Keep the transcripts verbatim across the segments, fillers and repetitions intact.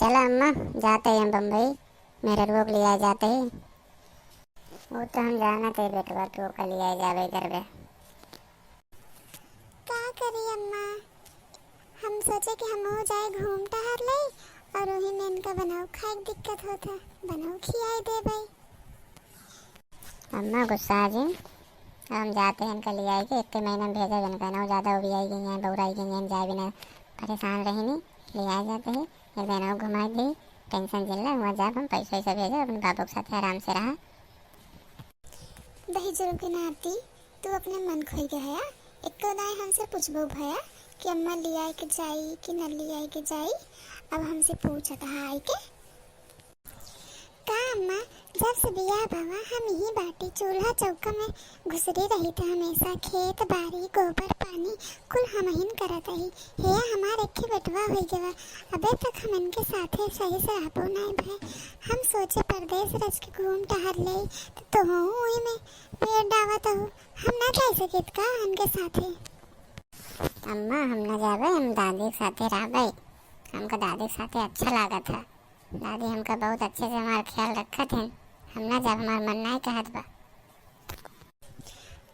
चला अम्मा, जाते हैं बम्बई, मेहररुआ के लियाए जाते हैं। वो तो हम जानत है बेटवा, तू ओका लियाए जाबे करबे। का करी अम्मा, हम सोचे कि हमहू जाए घूम टहर ले, और वही में इनका बनाओ खाए के दिक्कत होता, बनाओ खियाई देबे। अम्मा गुस्सा जिन, अब हम जाते हैं इनका लियाए के, एक महीना में भेजा जिन, कहना ज्यादा उबियाई गई हैं, बौराई गई हैं, हम जाए बिना परेशान रही नहीं, लियाए जाते हैं, एक दिन और घुमाए दे, tension जिन ला, वहाँ जाब हम पैसा वैसा भेजा, अपने बाबू के साथ आराम से रहा। दहिजरू के नाती, तू अपने मन खोई गया है, एको दाई हमसे पूछबो भया कि अम्मा लियाए के जाई कि न लियाए के जाई, अब हमसे पूछत है आई के। का अम्मा, जब से बियाह भवा हम यही बाटी चूल्हा चौका में घुसरी रही था हमेशा, खेत बारी गोबर पानी कुल हमहिन करत रही। हे हमार एक बेटवा होई गवा, अबे तक हम इनके साथे सही से रहबो नाई भय। हम सोचे परदेस रच के घूम टहर ले, तो तोहू वही में पेट डावत हो, हम ना जा सकित का इनके साथे? अम्मा, हम ना जाबे, हम दादी के साथे रहबे, हमका दादी के साथे अच्छा लागत है। दादी हमका बहुत अच्छे से हमार ख्याल रखत हैं। हम ना जाब, हमार मन नाय कहत बा।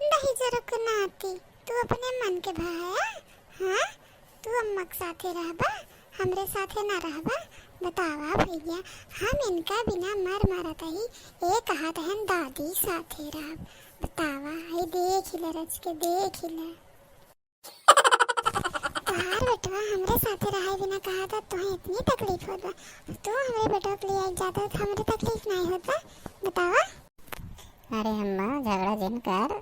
दहिजरू के नाती, तू अपने मन के भया, हाँ? तू अम्मा के साथे रहबा, हमरे साथे ना रहबा? बतावा भैया, हम इनका बिना मर मरत ही एक हाथ हन दादी साथे रहब। बतावा, आई देख ले रच के, देख ले। तोहार बेटवा हमरे साथे रहे बिना कहा था, तोहे इतनी तकलीफ होत बा। तू हमरे बेटवा के लिए जाता तो हमरे तकलीफ नाई होत बा, बतावा। अरे अम्मा, झगड़ा जिन कर,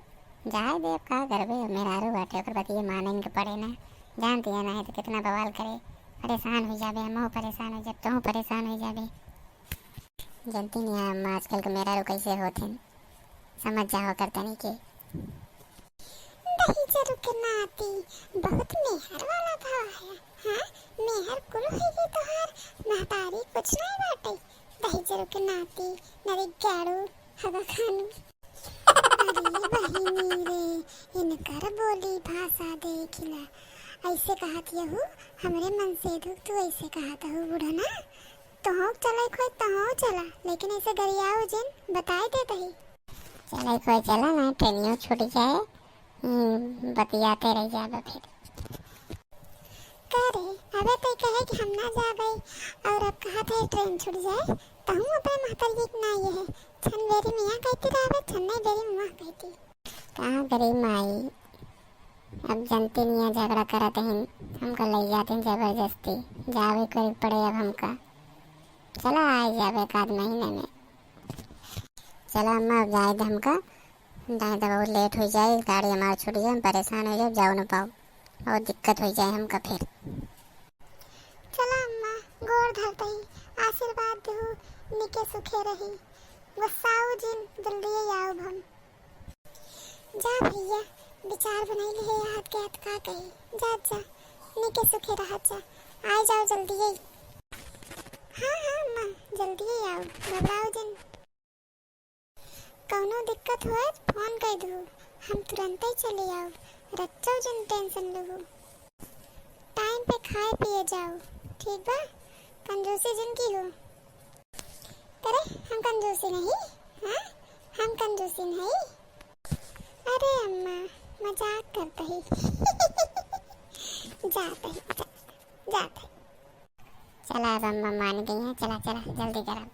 जाए दे, अब का करबे, मेहरारू बाटे, ओकर बतिये माने के पड़े ना। जानती है ना, है तो कितना बवाल करे, परेशान हो जाबे, हमहू परेशान हो जाब, तोहू परेशान हो जाबे। जानती नहीं है अम्मा, आजकल के मेहरारू कैसे होत हैं, समझ जाओ कर तनी के। दहिजरू के नाती, बहुत मेहर वाला भाव है। हाँ, मेहर कुल होई गई तोहार, महतारी कुछ नहीं बाटे। दहिजरू के नाती, नरी गाड़ू, हवा खानू। अरे बहिनी रे, इनकर बोली भाषा देख ला। ऐसे कहत यहू, हमरे मन से दुख तू ऐसे कहत हू बुढ़ना। तोहूँ चले खोए तोहूँ चला, लेकिन ऐसे गरियाओ जिन, बताए देत ही। चले खोए चला ना, ट्रेनियो छूट जाए, हम्म, बतियाते रह जाबे फिर। का रे, अबे तो कहे कि हम ना जाबे, और अब कहा था ट्रेन छूट जाए, तहूँ अपने महतरिये के ना ये है, छन बेरी मियाँ कहती रहबे, छन्ने बेरी मुआ कहती। का करी माई, अब जनती निया झगड़ा करत हिन, हमका ले जाते हैं जबरदस्ती, जावे करे पड़े अब हमका। चला आए जाबे एक आध महीने में। चला अम्मा, अब जाए दे हमका, नहीं तो बहुत लेट हो जाए, गाड़ी हमार छूट जाए, हम परेशान हो जाए, जाओ ना पाओ, बहुत दिक्कत हो जाए हमका फिर। चला अम्मा, गोड़ धरते ही आशीर्वाद देहू, निके सुखे रही, गुस्साऊ जिन, जल्दी ही आओ हम। जा भैया, विचार बनाई लिहे हाथ के हाथ का कही। जा, जा, निके सुखे रहत जा, आए जाओ जल्दी ही। हाँ, हाँ अम्मा, जल्दी ही आओ, घबराओ जिन। कौनो दिक्कत होए, फोन कर दू, हम तुरंत ही चले आओ, रच्चो जिन टेंशन लेहू। टाइम पे खाए पिए जाओ, ठीक बा? कंजूसी जिन की हो। अरे, हम कंजूसी नहीं, हाँ? हम कंजूसी नहीं। अरे अम्मा, मजाक करते ही। जाते ही, जा, जाते ही। चला, अब अम्मा मान गई हैं, चला, चला, जल्दी करा।